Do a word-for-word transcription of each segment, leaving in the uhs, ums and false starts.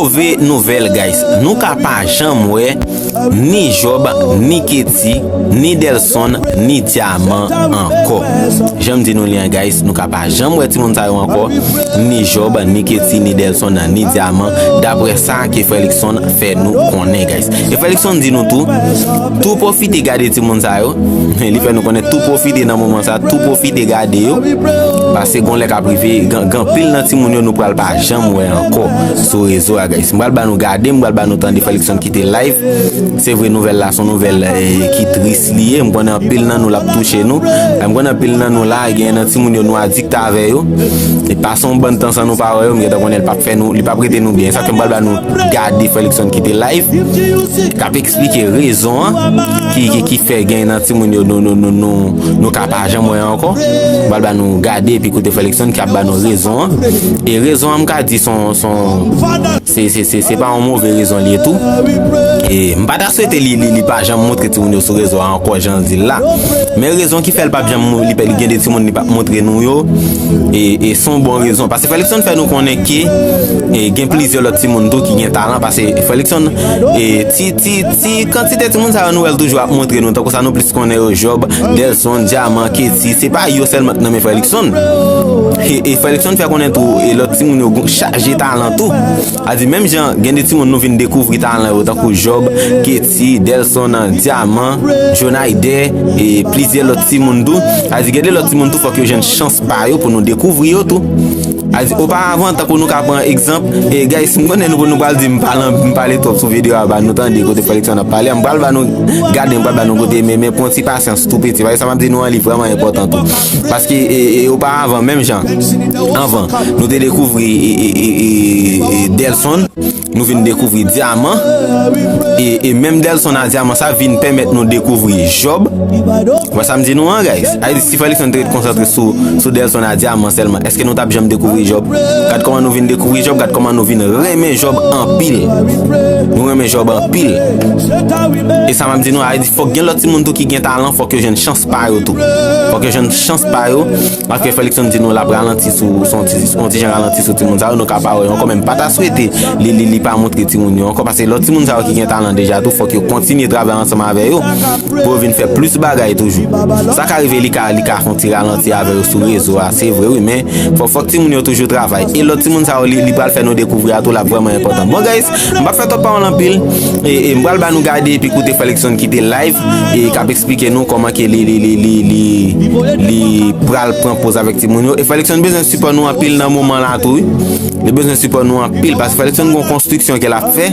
Move nouvèl, guys. Nou ka pa janm wè ni Job, ni Ketty, ni Delson, ni Dyaman ankò. Jan m di nou li an, guys, nou ka pa janm wè timoun sa yo ankò, ni Job, ni Ketty, ni Delson, ni Dyaman, daprè sa ke Frè Luckson fè nou konnen, guys. E Frè Luckson di nou tou, tou pwofite gade timoun sa yo. Li fè nou konnen tou pwofite nan moman sa, tou pwofite gade yo. Paske gon lè k ap rive, gen, gen anpil nan timoun yo nou pral pa janm wè ankò sou rezo a, guys. M pral ba nou gade, m pral ba nou tande Frè Luckson kite live. Se vre, nouvèl la se yon nouvèl, eh, ki tris li ye. M konnen anpil nan nou l ap touche nou. Eh, m konnen anpil nan nou la, gen nan timoun yo nou adikte avè yo. E pase yon bann tan san nou pa wè yo, m gentan konnen li p ap fè nou, li p ap rete nou byen. Sa fè m pral ba nou gade Frè Luckson kite live, k ap eksplike rezon an, ki, ki, ki fè gen nan timoun yo nou, nou, nou, nou, nou ka pa janm wè ankò. M pral ba nou gade epi koute Frè Luckson k ap ba nou rezon an. E rezon an, m ka di son, son, se, se, se, se pa yon move rezon li ye tou. E m pa ta swete li, li, li pa janm montre timoun yo sou rezo a ankò, jan l di l la. Men rezon ki fè l p ap janm, li, li gen de timoun li p ap montre nou yo. E, e se yon bon rezon. Paske Frè Luckson fè nou konnen ke, e, gen plizyè lòt timoun tou ki gen talan. Paske Frè Luckson, e, ti, ti, ti kantite timoun sa yo nou wè l toujou ap montre nou. Tankou sa nou plis konnen yo, Job, Delson, Dyaman, Ketty. Se pa yo sèlman k nan men Frè Luckson. E, e Frè Luckson fè konnen tou, e lòt timoun yo gon chaje talan tou. A di, menm jan, gen de timoun nou vin dekouvri talan yo, tankou Job, Ketty, Delson, Dyaman, Jonayde, e plizyè lòt timoun tou. A di, gen de lòt timoun tou, fòk yo jwenn chans pa yo pou nou dekouvri yo tou. A di, oparavan, tankou nou ka pran egzanp, e guys, m konnen nou, nou pral di m pale, m pale twòp sou videyo a, ba nou tande kote Frè Luckson ap pale. M pral ba nou gade, m pral ba nou kote, men, men pran ti pasyans tou piti. Paske sa m ap di nou an, li vrèman enpòtan tou. Paske, e, e, oparavan, menm jan, anvan, nou te dekouvri, e, e, e, e, e, Delson, nou vin dekouvri Dyaman, e, e menm Delson a Dyaman sa vin pèmèt nou dekouvri Job. Wè sa m di nou an, guys. Sa vle di, si Frè Luckson te ret konsantre sou, sou Delson a Dyaman sèlman, èske nou t ap janm dekouvri Job? Gad kòman nou vin dekouvri Job, gad kòman nou vin renmen Job anpil. Nou renmen Job anpil. E sa m ap di nou, sa vle di, fòk gen lòt timoun tou ki gen talan, fòk yo jwenn chans pa yo tou. Fòk yo jwenn chans pa yo. Paske Frè Luckson di nou l ap ralanti sou, sou yon ti, yon ti jan ralanti sou timoun sa yo, nou ka pa wè yo ankò, men m pa ta swete li, li, li pa montre timoun yo ankò, paske lòt timoun sa yo ki gen talan deja tou, fòk yo kontinye travay ansanm avè yo, pou yo vin fè plis bagay toujou. Sa ka rive li ka, li ka fè yon ti ralanti avè yo sou rezo a, se vre wi, men fò, fòk timoun yo toujou travay. E lòt timoun sa yo, li, li pral fè nou dekouvri a tou, l ap vrèman enpòtan. Bon, guys, m p ap fè twòp pawòl anpil, e, e m pral ba nou gade epi koute Frè Luckson kite live, e k ap eksplike nou kòman ke li, li, li, li, li, li pral pran poz avèk timoun yo. E Frè Luckson bezwen sipò nou anpil nan moman la tou, wi. Li bezwen sipò nou anpil, paske Frè Luckson gon konstriksyon ke l ap fè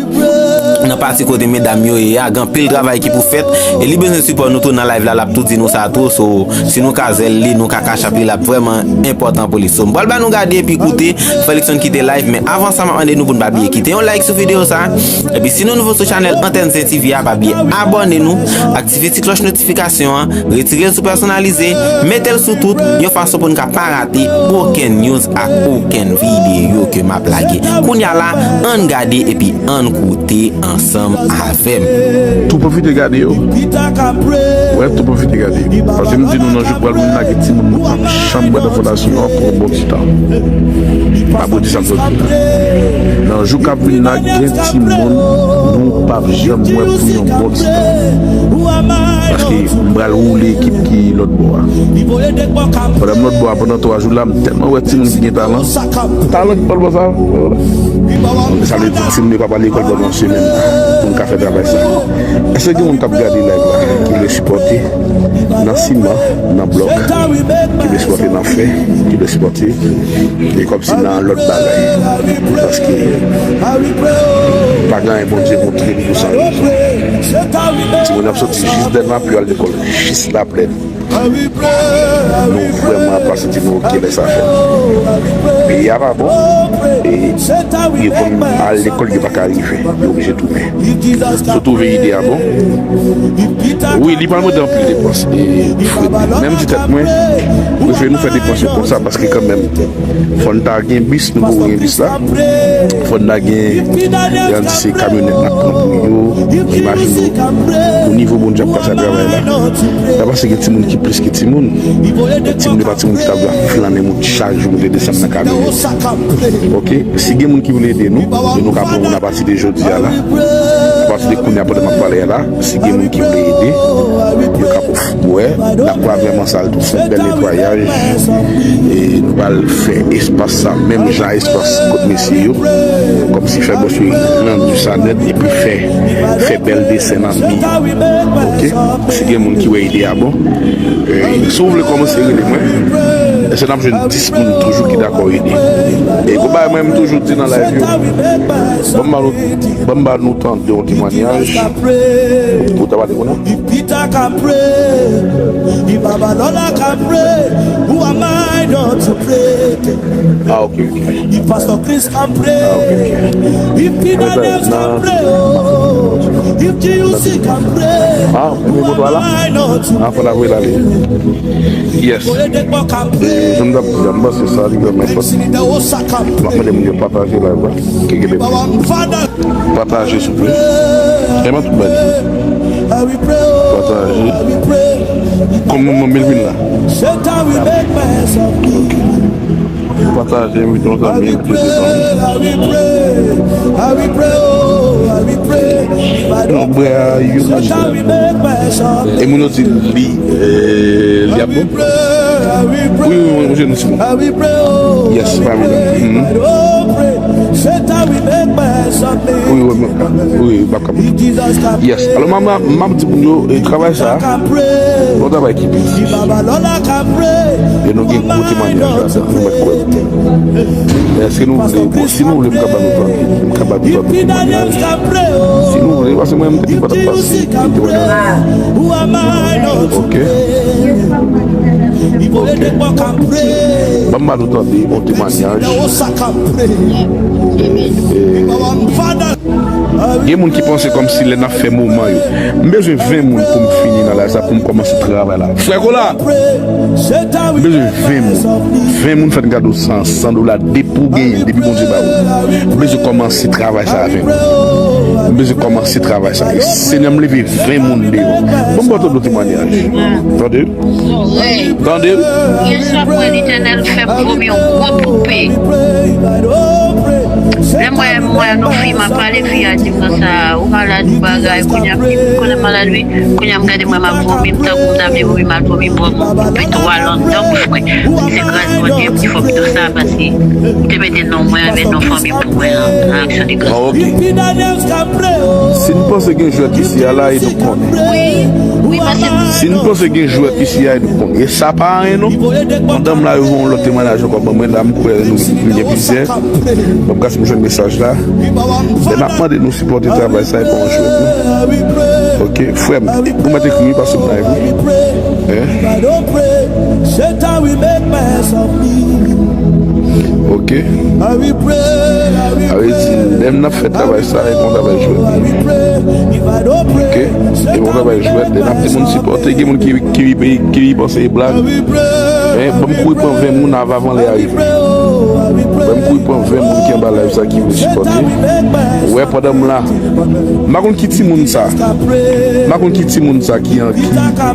nan pati kote medam yo ye a, gen anpil travay ki pou fèt, e li bezwen sipò nou tou nan live la, l ap tou di nou sa tou, so, si nou ka zèl li, nou ka cash app li, l ap vrèman enpòtan pou li. So, m pral ba nou gade epi koute Frè Luckson kite live, men avan sa, m ap mande nou pou n pa bliye kite yon like sou videyo sa, epi si nou nouvo sou chanèl Antèn Zen T V a, pa bliye abòne nou, aktive ti klòch notifikasyon an, retire l sou pèsonalize, mete l sou tout, yon fason pou n ka pa rate okenn news ak okenn videyo ke m ap lage. Kounye a la, ann gade epi ann koute ansanm avè m. Tou pwofite gade yo. Wè, tou pwofite gade yo. Paske m di nou nan jou k pral vini la, gen timoun nou p ap janm wè nan fondasyon an pou yon bon ti tan. M ap redi sa m sot di la. Nan jou k ap vini la, gen timoun nou p ap janm wè pou yon bon ti tan. Paske m pral woule ekip ki lòt bò a. Pandan m lòt bò a, pandan twa jou la, m tèlman wè timoun ki gen talan. Talan ki pral bò sa. Donk, sa vle di, timoun yo pa pral lekòl pandan yon semèn pou n ka fè travay sa. Èske gen moun k ap gade live la ki vle sipòte nan siman, nan blòk, ki vle sipòte nan fè, ki vle sipòte, e kòmsi nan lòt bagay? Paske pa gen anyen Bondye montre nou pou sa rezon. Timoun ap soti jis Dèlma pou yo al lekòl jis Laplèn. Nou vrèman ap pase di nou oke lè sa fèt. Peyi a pa bon. E yo konn al lekòl, yo pa ka rive. Yo oblije tounen. Ou twouve ide a bon? Wi, li pral mande anpil depans. E Fred, menm di tèt mwen, m prefere nou fè depans yo konsa, paske kanmenm, fò n ta gen bis, nou poko gen bis la. Fò n ta gen, jan di se kamyonèt n ap pran pou yo. Imajine w, pou nivo Bondye ap pase a travay la. Sa pase gen timoun ki plis ke timoun. Timoun yo pa timoun ki ta dwe ap flannen moun chak jou pou te desann nan kamyon yo. Oke, si gen moun ki vle ede nou, e nou ka pran moun apati de jodi a la. Apati de kounye a pandan m ap pale a la, si gen moun ki vle ede, yo ka wè, lakwa vrèman sal tou, fè bèl netwayaj. E nou pral fè espas sa menm jan espas kot mesye yo, kòmsi fè mesye randi sa nèt epi fè, fè bèl desen nan mi. Oke, si gen moun ki wè ide a bon, e si w vle kòmanse, rele mwen. Èske n ap jwenn dis moun toujou ki dakò ede? E kou bay mwen, m toujou di nan live yo, ban m ba nou, ban m ba nou tande yon temwanyaj. Ou ta pale kounye a? If Peter can pray, if Babalola can pray, who am I not to pray? Ah, ok, ok. If Pastor Chris can pray, ah, ok, ok. If P Daniels can pray, oh, if G U C can pray, ah, who am I not to pray? Ah, fò n ap rele li. Yes. Jan m t ap di a, m panse sa li vrèman enpòtan. M ap mande moun yo pataje live la. Ki gen de pataje, souple. Eman tout badi. Pataje. Kòm nou nan Melvin la. Pataje, envite yon zanmi, envite de zanmi. Nou bwè a, yo. E moun yo di li, eh, li ap bon. Wi, wi, wi, mwen jwenn ti moun. Yes, pa pwoblèm. Mhm. Wi, wi, wi, wi, m ap kapab. Yes. Alò, m ap, m ap di moun yo, eh, travay sa, yon travay ki piti. E nou gen gwo temwanyaj ladan, nou mèt kwè. Èske nou vle, bon, si nou vle, m ka ba nou tande, m ka ba nou tande temwanyaj. Si nou vle, paske mwen, m te gen patat pase, m te wè nan. Ok. Ok. Ban m ba nou tande yon temwanyaj. Eh, gen moun ki panse kòmsi lè n ap fè moman yo. M bezwen ven moun pou m fini nan live sa, pou m kòmanse travay la. Frè Kola, m bezwen ven moun. Ven moun fè n kado san, san dola depi w genyen, depi Bondye ba ou. M bezwen kòmanse travay sa avè nou. M bezwen kòmanse travay sa. E Senyè, m leve ven moun deyò. Ban m ba w tande yon temwanyaj. Tande? Tande? Yè swa m wè Letènèl fè m vòmi yon gwo poupe. Lè m wè, m wè nou fi, m ap pale, fi a di m konsa, ou malad, ou bagay, kounye a, m konnen m malad, wi. Kounye a, m gade mwen, m ap vòmi, m tankou m ta vle vòmi, m al vòmi, m vòmi yon poupe twa landan bouch mwen. Se gras Bondye ki fè m di w sa, paske m te mete non mwen avè non fanmi m pou mwen an, an aksyon de gras. Ah, ok. Si n panse gen jwèt isi a la, e nou konnen. Wi, wi, paske si n panse gen jwèt isi a, e nou konnen. E sa pa anyen, non. Pandan m la, yo voye yon lòt temwayaj ankò ban mwen la, m kwè nou gen plizyè. Ban m gade si m jwenn mesaj la. Lè m ap mande nou sipòte travay sa, e pa yon jwèt, non. Ok, frè m, ou mèt ekri wi, paske m nan ekri. Hein? Ok. Sa vle di, lè n ap fè travay sa, e pa yon travay jwèt. Ok? E pa yon travay jwèt. Lè n ap di moun sipòte, gen moun ki, ki, ki, ki panse e blag. Men, ban m kouri pran ven moun avan, avan lè a rive. Ban m kouri pran ven moun ki anba live sa ki vle sipòte. Ou wè, pandan m la, m pa konn ki timoun sa. M pa konn ki timoun sa ki an, ki,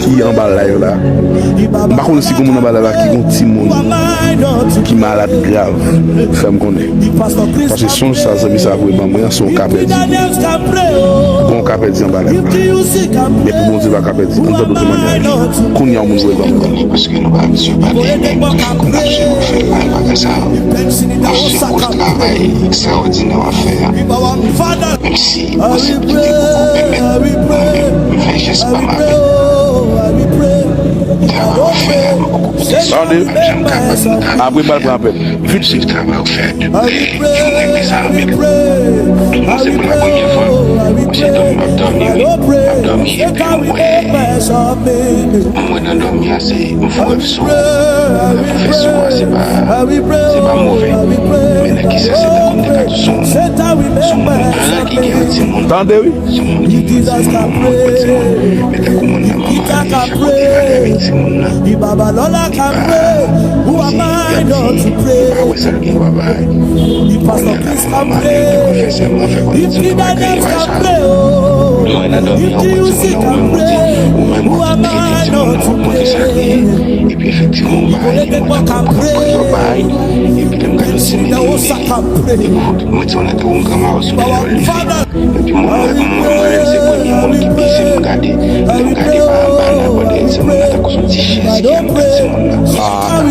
ki anba live la. M pa konn si gen moun anba live la ki gen yon timoun ki malad grav. Fè m konnen. Paske sonj sa zanmi sa voye ban mwen an, se yon ka pèdi. Gen yon ka pèdi anba live la. Men pou Bondye pa ka pèdi. Ann tande yon temwanyaj. Kounye a yon moun voye ban mwen. Paske nou pa abitye pale, men m toujou konn ap jere fè bagay sa yo. Mèsi pou travay ekstraòdinè w ap fè a. Menm si posiblite poko pèmèt mwen menm m fè jès pa m avèk travay w ap fè a, m poko pèmèt. Tande? Apre m pral pran apèl. Vit, vit. Travay w ap fè a depi lè, m renmen sa anpil. Mwen se pou la premyè fwa, mwen se dòmi, m ap dòmi, wi. M ap dòmi epi m wè, m wè nan dòmi a, se m fè rèv sou ou. Rèv m fè sou ou a, se pa, se pa move. Men nan ki sans? Se tankou m te ka di w se yon, se yon moun blan ki gen yon timoun. Tande, wi. Se yon moun ki gen yon timoun, yon moun pran timoun. Men tankou moun nan manman li, fè kote l ale avèk timoun nan. Li pa, li pa, li pa wè sa l gen pa bay. Kounye a la, manman li, li te konn fè sèman, fè konnen timoun nan pa ka gen bagay sa. Yo Mwen nan dòmi an, w pran timoun nan, ou menm ou di, ou menm ou di, peye timoun nan, w ap montre sa l ye. Epi efektivman, ou bay, ou montre w pran yon bay, epi lè m gade yon ti minit, epi mwen di, mwen nan tankou yon granma sou lè l leve. Epi mwen, mwen, mwen, mwen menm, se premye moun ki peze m gade, lè m gade pa anba la, pandan yon timoun nan tankou se yon ti chèz ki anndan timoun nan. Ah,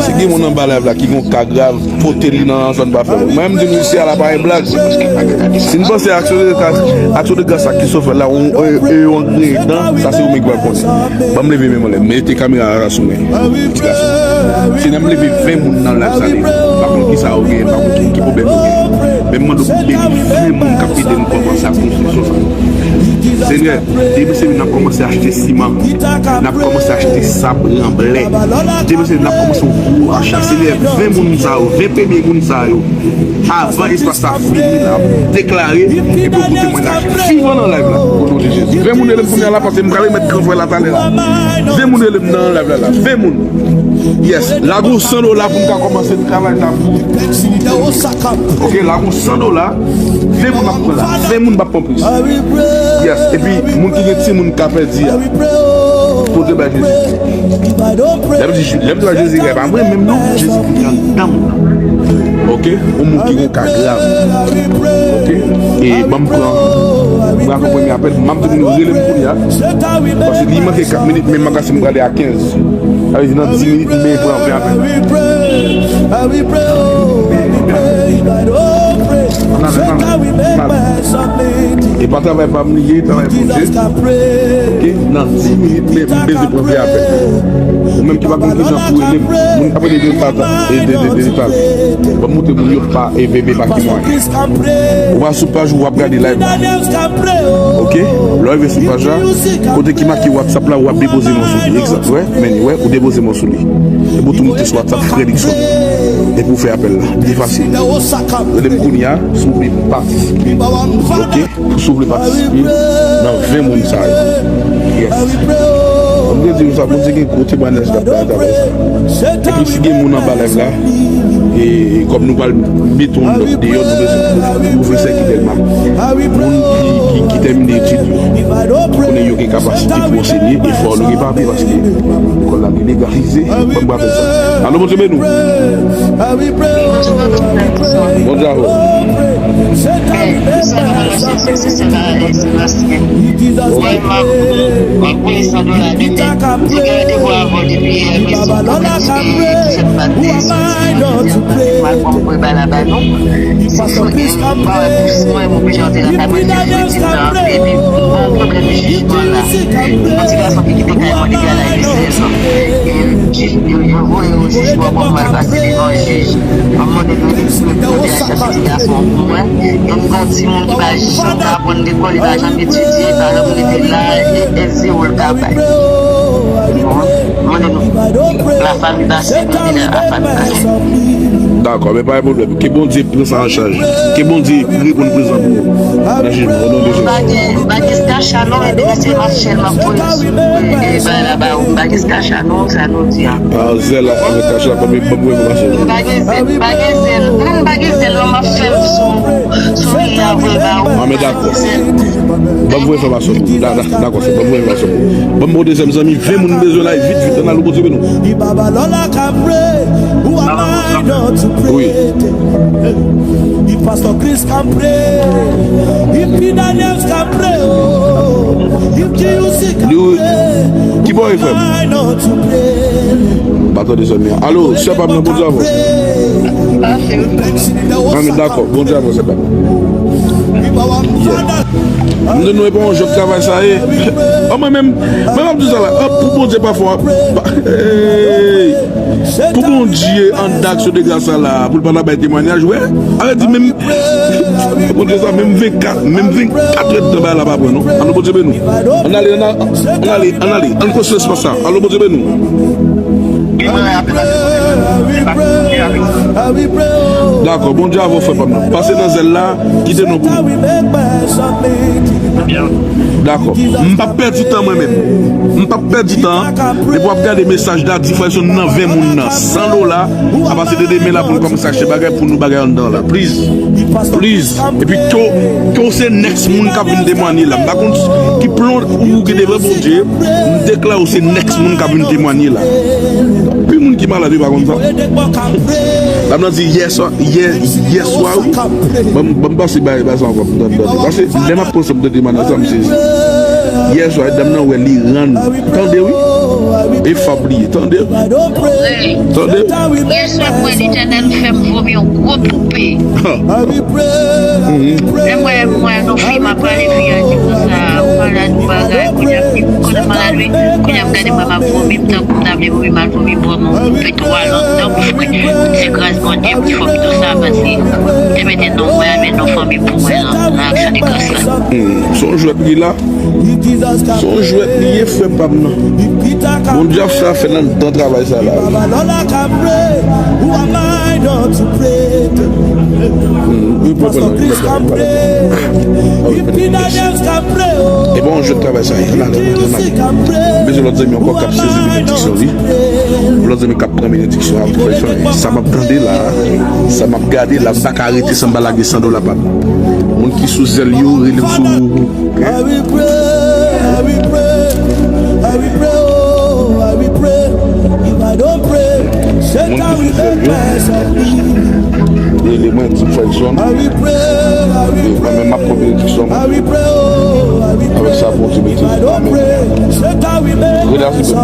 si gen moun anba live la ki gen yon ka grav, pote li nan zòn pa fè. Mwen, m di nou isi a la pa yon blag. Si n panse aksyon de gras, aksyon de gras la ki sot fè la, yon, e, e, yon grenn dan, sa se ou menm ki pral konnen. Ban m leve men mwen lè, mete kamera a sou mwen. Ti gason. Si n ap leve ven moun nan live sa li, m pa konn kisa yo genyen, m pa konn ki, ki pwoblèm yo genyen. Men m mande w pou beni ven moun k ap ede nou kòmanse ak konstriksyon sa. Senyè, demen se n ap kòmanse achte siman, n ap kòmanse achte sab, ranblè. Demen se n ap kòmanse yon gwo acha. Senyè, ven moun sa yo, ven premye moun sa yo, avan espas sa fini, n ap deklare, epi w pote mwen la vivan nan live la. O non de Jezi. Ven moun rele m kounye a la, paske m prale met gran frè la talè la. Ven moun rele m nan live la, la. Ven moun. Yes. Lage yon san dola pou n ka kòmanse travay sa pou. Ok, lage yon san dola. Ven moun ap pran la. Ven moun p ap pran plis. Yes. Epi, moun ki gen timoun ka pèdi a. Pote bay Jezi. Lè m di, lè m di bay Jezi, e pa mwen menm non. Jezi ki anndan m nan. Ok? Yon moun ki gen yon ka grav. Ok? E ban m pran, m pran premye apèl, m ap di moun yo rele m kounye a. Paske li manke kat minit, men m ap kase m prale a kenz. Sa vle di nan dis minit, m pran ven apèl. Ann ale, ann ale, ann ale. E pa travay pa m li ye, travay Bondye. Ok? Nan dis minit, men m bezwen pran ven apèl. Ou menm ki pa konn kijan pou rele m, moun k ap rele de pa, de, de, de, de pa. Ban m montre moun yo pa, e, bebe pa ki mwayen. Ou pa sou paj ou, w ap gade live la. Ok? Lè w rive sou paj la, kote ki make WhatsApp la, w ap depoze non sou li. Egzanp, wè, men li, wè, ou depoze non sou li. Epi w tou moute sou WhatsApp, Fredrickson. Epi w fè apèl la. Li fasil. Rele m kounye a, si w vle patisipe. Ok? Pou si w vle patisipe nan ven moun sa yo. Yes. Mwen te di nou sa, Bondye gen gwo temwayaj l ap bay atravè sa. Epi si gen moun anba live la, e, e kòm nou pral mete yon lòt deyò, nou bezwen ouvri sèkil Dèlma. Moun ki, ki, ki tèmine etid yo, konnen yo gen kapasite pou ansenye, e fò yo gen papye paske lekòl la delegalize, ban m rapèl sa. Alo, Bondye beni w. Bondye avè w. Mwen, m ap, m ap peye san dola demen. Mwen gen randevou avè w depi yè, men se yon pwoblèm, se, se fèt pa de, se yon pwoblèm, mwen al pran mwen bay la ba nou. Se sou, e, m pa wè plis mwen, m oblije antre lakay mwen, se fredi m nan, epi m gen yon pwoblèm jijman la. Yon ti gason ki kite kay mwen depi a laj de sèz an. E, jij, yo, yo voye yon jij bò pou m al pase devan jij. Mwen mande nou pou kote a chache ti gason pou mwen. E m gen yon timoun ki pa janm ka aprann lekòl, li pa janm etidye, li pa janm rete la, e, e zewo l ka bay. Mwen mande nou, lafanmi pase, mande lafanmi pase. Dakò, men pa gen pwoblèm. Ke Bondye pran sa an chaj. Ke Bondye reponn prezan pou ou nan jijman, o non de Jezi. M pa gen, m pa gen Cash App non, men depi se Cash App m ap voye sou, e, e, bay la ba ou. M pa gen Cash App non, sa nou di a. Ah, Zelle avèk Cash App, ban m voye enfòmasyon. M pa gen Zelle, m pa gen Zelle. Kòman m pa gen Zelle non, m ap fè l sou, sou li a voye ba ou. Ah, men dakò. Ban m voye enfòmasyon pou ou. Da-, da-, dakò, se ban m voye enfòmasyon pou ou. Ban m voye dezyèm zanmi, ven moun bezwen la, vit, vit, ann al, Bondye beni w. Wi. Li, ki bò e frè m? M pa tande sè m nan. Alo, sè pa m nan, Bondye avè w. Ann, dakò, Bondye avè w, sè pa m. Yeah. M di nou, e pa yon jwèt travay sa ye. An, mwen menm, mwen m ap di sa la, an, pou Bondye pafwa, pa, hey, pou Bondye anndan aksyon de gras sa la, pou l pa ta bay temwayaj, wè, arete di menm, Bondye sa, menm vennkat, menm vennkat èdtan bagay la pa pran, non. Alo, Bondye beni w. Ann ale, ann a-, ann ale, ann ale, ann konstrui espas sa. Alo, Bondye beni w. Dakò, Bondye avè w, frè pa m nan. Pase nan zèl la, kite non pou nou. Dakò. M p ap pèdi tan mwen menm. M p ap pèdi tan. Depi w ap gade mesaj la, di frè Jackson nan ven moun nan san dola. Apati de demen la pou nou kòmanse achte bagay pou nou bagay anndan la. Please. Please. Epi ke w, ke w se next moun k ap vin temwanye la. M pa konn ki plan ou gen devan Bondye. M deklare w se next moun k ap vin temwanye la. Anpil moun ki malad yo pa konn sa. Dam nan di yè swa, yè, yè swa wi. Ban m, ban m pase bay, bay sa ankò pou m tande. Paske lè m ap pran sa m tande madanm sa m sezi. Yè swa dam nan wè li rann. Tande wi. E fab li ye, tande. Tande. Yè swa m wè Letènèl fè m vomi yon gwo poupe. Lè m wè, m wè yon fi, m ap pale fi a, di konsa, ou malad, ou bagay, kounye a, fi, ou konnen malad wi, kounye a m gade mwen, m ap vomi, m tankou m ta vle vomi, m al vomi, bò mwen, ou pete w al anndan, m fre. Se gras Bondye, m fòk di w sa, paske m te mete non mwen avè non fanmi pou mwen nan, nan aksyon de gras la. Hmm, se yon jwèt li la. Se yon jwèt li ye, frè pa m nan. Bondye ap fè afè l anndan travay sa la. Hmm, wi, papa nan, wi, papa nan. E pa yon jwèt travay sa ye. Ann ale, ann ale, ann ale. M bezwen lòt zanmi ankò k ap sezi benediksyon li. Lòt zanmi k ap pran benediksyon ap fè sa. Sa m ap tande la, sa m ap gade la, m pa ka rete san m pa lage san dola pa m. Moun ki sou zèl yo, rele m sou Moun ki sou zèl yo, rele mwen, di m fè l sòm. E mwen menm, m ap pran benediksyon mwen. Avèk sa Bondye mete nan men mwen. Rele a sou.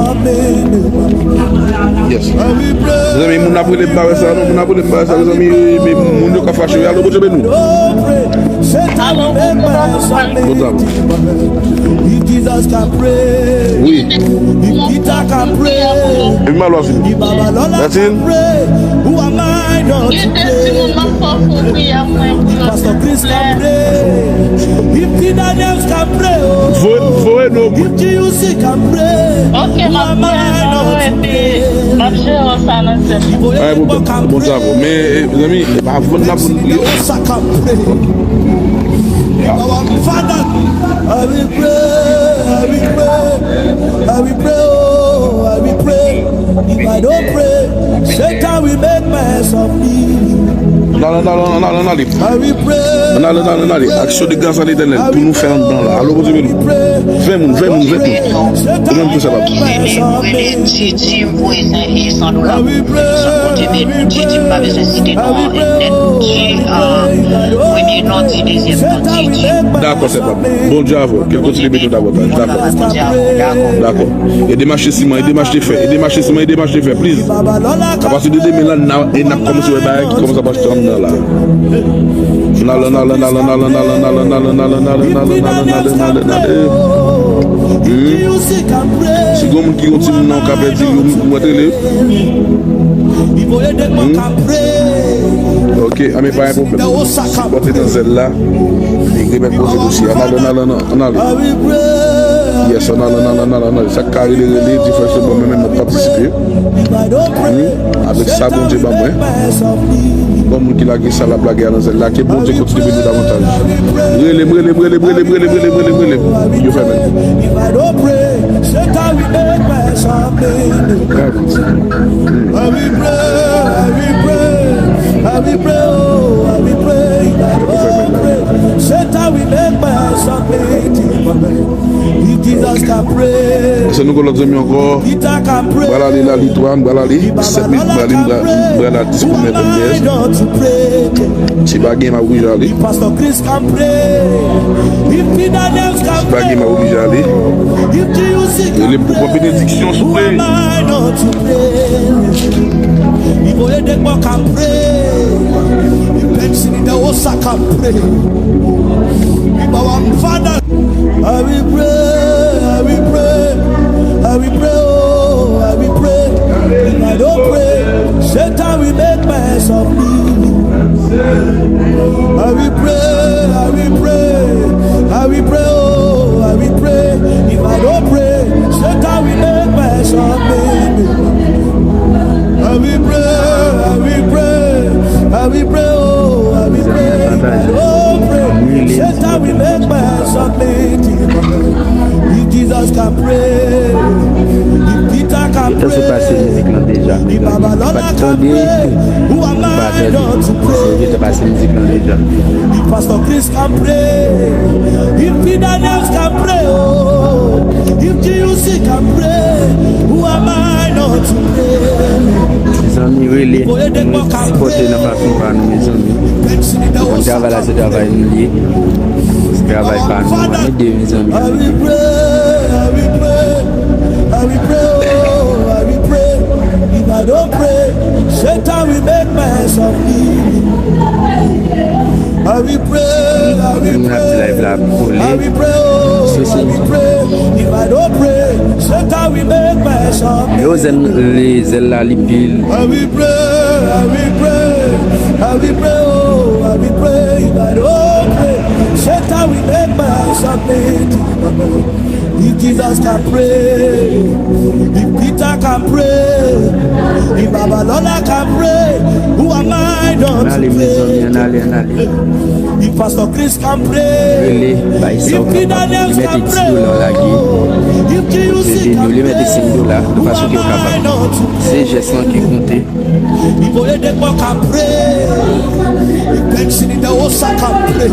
Yes. Mezanmi, moun ap rele m pa wè sa non, moun ap rele m pa wè sa, mezanmi, men moun yo ka fache wi, alo, Bondye beni w. Alo, bonjou, papa. Bonjou. Wi. Epi m ap lòs vini. Mèsi. Gen de timoun m ap fè w pou priye mwen pou yo silvouplè. Voye, voye nou. Ok, m ap priye non, epi m ap jere sa nan tèt mwen. Ay, bon, bon, bon travay. Men, eh, mezanmi, e pa vann la pou n priye. Our Father, I will pray, I will pray, I will pray, oh, I will pray. If I don't pray, Satan will make mess of me. Ann ale, ann ale, ann ale, ann ale. I will pray. Ann ale, ann ale, ann ale. Aksyon de gras a Letènèl pou nou fè anndan la. Alo, Bondye beni. Ven moun, ven moun, ven moun. Ou menm tou sa pa. Rele Didi, m voye sa e san dola pou ou. Bondye beni w, Didi, m pa bezwen site non an nèt. Di, ah, premye non, di dezyèm non, Didi. Dakò, sè pa m. Bondye avè w. Ke l kontinye beni w davantaj. Dakò. Dakò. Ede m achte siman, ede m achte fè, ede m achte siman, ede m achte fè, please. Apati de demen la, n a, e n ap kòmanse wè bagay ki kòmanse ap achte anndan la. N ale, n ale, n ale. Hmm. Si gon moun ki gon timoun nan ka pèdi, ou mèt rele. Hmm. Ok, a men pa gen pwoblèm. Sipòte nan zèl la. Li remèt poze dosye. Ann ale, ann ale, ann ale. Ann ale. Yes, ann ale, ann ale, ann ale, ann ale. Sa k ka rele, rele, di frè se bon, mwen menm m ap patisipe. Hmm? Avèk sa Bondye ban mwen. Bon, moun ki lage sa l ap lage a nan zèl la, ke Bondye kontinye beni w davantaj. Rele m, rele m, rele m, rele m, rele m, rele m, rele m, rele m. Yo fèmen. Kay Bondye. Hmm. Èske nou gen lòt zanmi ankò? M pral ale la, li twa, m pral ale. Sèt minit, m pral ale, m pral, m pral al disponib. Si pa gen, m ap oblije ale. Si pa gen, m ap oblije ale. Rele m pou pran benediksyon, souple. Li voye de bò k ap pre. Li penn si li nan osa k ap pre. Li ba w a m fada. I will pray, I will pray, I will pray, oh, I will pray. If I don't pray, Satan will make mess of me. I will pray, I will pray, I will pray, oh, I will pray. If I don't pray, Satan will make mess of me. Ann rele l, sipote l. Yo ta sot pase mizik lan deja, mezanmi. Ou pa t tande, ou pa tande. Yo ta pase mizik lan deja. If Pastor Chris can pray, if P Daniels can pray, oh, if G U C can pray, who am I not to pray? Mezanmi, rele, nou sipote nan fason pa nou, mezanmi. Nou konn travay la, se travay nou ye. Se travay pa nou, ann ede, mezanmi. I will pray, I will pray, I will pray, oh, I will pray. If I don't pray, Satan will make mess of me. I will pray, I will pray, I will pray, oh, I will pray. If I don't pray, Satan will make mess of me. Yo, zèl, li, zèl la, li pil. I will pray, I will pray, I will pray, oh, I will pray. If I don't pray, Satan will make mess of me. If Jesus can pray, if Peter can pray, if Babalola can pray, who am I not to pray? Ann ale, mezanmi, ann ale, ann ale. If Pastor Chris can pray, rele, bay sa w kapab. Li mete ti dola w lage. Ede nou, li mete senk dola, nan fason ke w kapab. Se jès lan ki konte. Li voye de bò ka pre. Li penn si li nan osa ka pre.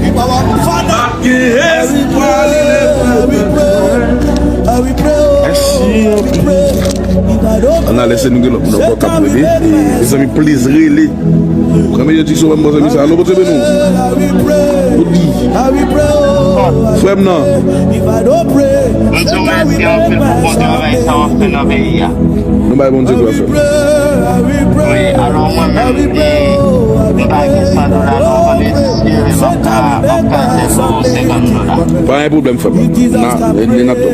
Li pa wè m fana. Mèsi. Ann ale, se nou gen lòt moun ankò k ap rele. E, mezanmi, please, rele. Premye ti sou mwen, mezanmi, sa. Alo, Bondye beni w. Ou di. Frè m nan. Bondye remèsye anpil pou bon travay sa w ap fè nan peyi a. Nou bay Bondye glwa, frè m. Wi, alò mwen menm, e, m pa gen san dola non, m ap espere m ap ka, m ap ka sèvi w senkant dola. Pa gen pwoblèm, frè m. N a, n a, n a tou.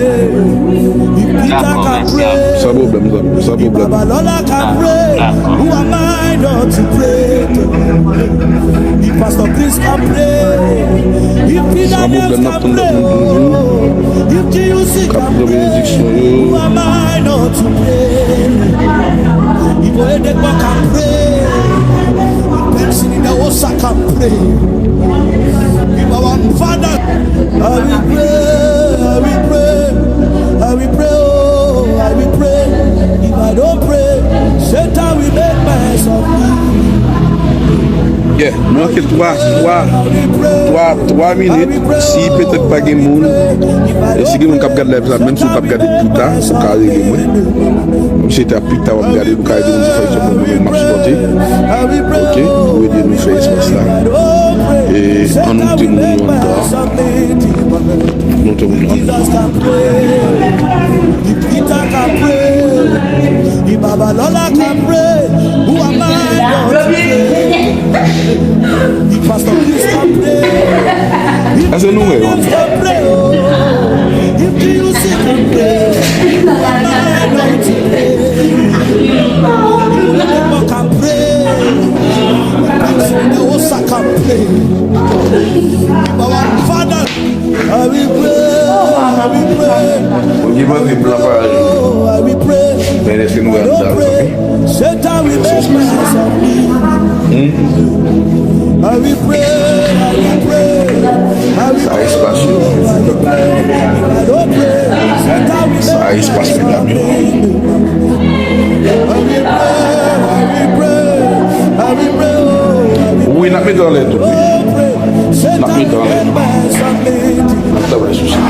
Dakò, mèsi anpil. San pwoblèm, zanmi m, san pwoblèm. Dakò, dakò. San pwoblèm, n ap tann lòt moun toujou k ap pran benediksyon yo. Li voye de bò ka pre. Li penn si li nan osa ka pre. Li pa wè m fana. I will pray, I will pray, I will pray, oh, I will pray. If I don't pray, Satan will make mess of me. Yeah, nou manke twa, twa, twa, twa minit. Si petèt pa gen moun, e si gen moun k ap gade live la, menm si w p ap gade pita, ou ka rele mwen. Menm si se ta pita w ap gade, ou ka rele mwen, se fè yon moun m ap sipòte. Ok, ou ede nou fè espas la. E ann moute moun yo anndan. Moute moun yo anndan. Èske nou wè yo anndan? Bondye mande blan parèy. Men èske nou wè anndan, zanmi? Hmm? Sa espas yo. Sa espas medam yo. Wi, n ap mete anlè tou, wi. N ap mete anlè tou. N ap travay sou sa.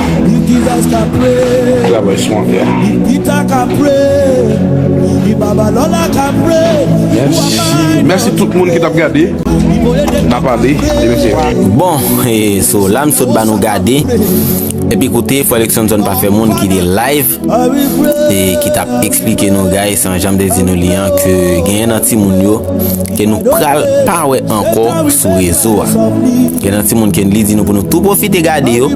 Travay sou anlè a. Mèsi. Mèsi tout moun ki t ap gade. N a pale demen se. Bon, e, so, la m sot ba nou gade. Epi koute, frè Lexonson pa fè moun ki te live, e ki t ap eksplike nou, guys, jan m te di nou li an, ke genyen nan timoun yo, ke nou pral pa wè ankò sou rezo a. Genyen nan timoun ke li di nou pou nou tou pwofite gade yo,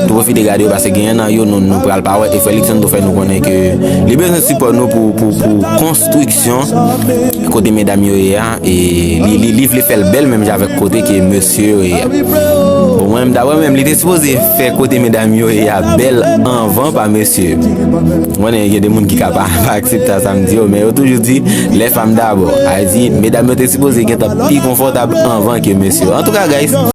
tou pwofite gade yo, paske genyen nan yo nou, nou pral pa wè, e frè Lexonson tou fè nou konnen ke li bezwen sipò nou pou, pou, pou konstriksyon kote medam yo ye a, e li, li, li vle fè l bèl menm jan avèk kote ke mesye yo ye a. Bon, mwen menm, daprè mwen menm, li te sipoze fè kote medam medam yo ye a bèl anvan pa mesye. Mwen konnen gen de moun ki ka pa, pa aksepte sa m di yo, men yo toujou di les femmes d'abord. Sa vle di medam yo te sipoze gentan pi konfòtab anvan ke mesye yo. Antouka guys,